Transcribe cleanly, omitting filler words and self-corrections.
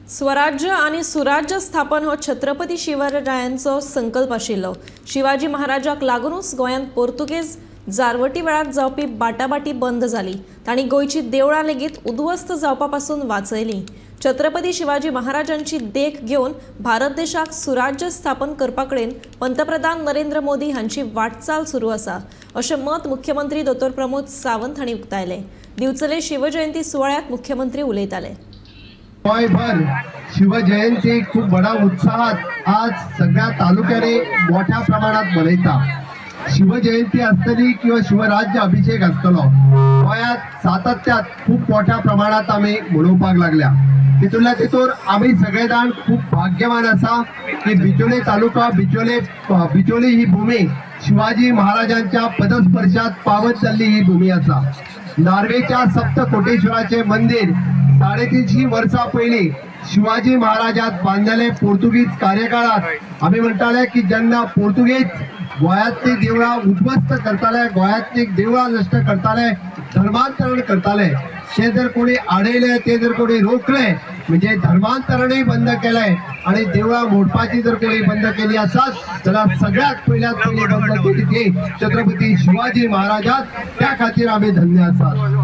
स्वराज्य आनी सुराज्य स्थापन हो छत्रपती शिवरायांचो संकल्प आशिल्लो। शिवाजी महाराजाक लागूनच गोंयांत पोर्तुगेज जारवटी वेळार जावपी बाटाबाटी बंद जाली। तांणी गोंयची देवळां लेगीत उद्ध्वस्त जावपा पासून वाचयली। छत्रपती शिवाजी महाराजांची देख घेवन भारत देशाक सुराज्य स्थापन करपा कडेन पंतप्रधान नरेंद्र मोदी हांची वाटचाल सुरू आसा अशें मत मुख्यमंत्री दोतोर प्रमोद सावंत हांणी उक्तायलें। दिवचले शिवजयंती सुवाळ्यांत मुख्यमंत्री उलयताले। गोंयभर शिवजयंती खूप बडा उत्साहात आज सगळ्या तालुक्याने मोठ्या प्रमाणात मनयता। शिवजयंती आसतली किंवा शिवराज्य अभिषेक आसतलो, गोंयांत सातत्यात खूप मोठ्या प्रमाणात आमी मनोवपाक लागल्या। तितूंतल्या तितून आमी सगळे जाण खूप भाग्यवान आसा की बिचोले तालुका, बिचोली ही भूमी शिवाजी महाराजांच्या पदस्पर्शात पावत जाल्ली ही भूमी आसा। नार्वेच्या सप्तकोटेश्वराचे मंदिर 350 वर्सां पयलीं शिवाजी महाराजात बांदलेले पोर्तुगीज कार्यकाळात आमी म्हणटाले की जेन्ना पोर्तुगीज गोंयांतली देवळां उद्ध्वस्त करताले, गोंयांतली देवळां नश्ट करताले, धर्मांतरण करताले, ते जर कोणी आडयले, ते जर कोणी रोखले म्हणजे धर्मांतरणूय बंद केलें आनी देवळां मोडपाची जर कोणी बंद केली आसत जाल्यार सगळ्यात पयल्यात पयली बंद केली ती छत्रपती शिवाजी महाराजात। त्या खातीर आमी धन्य आसात।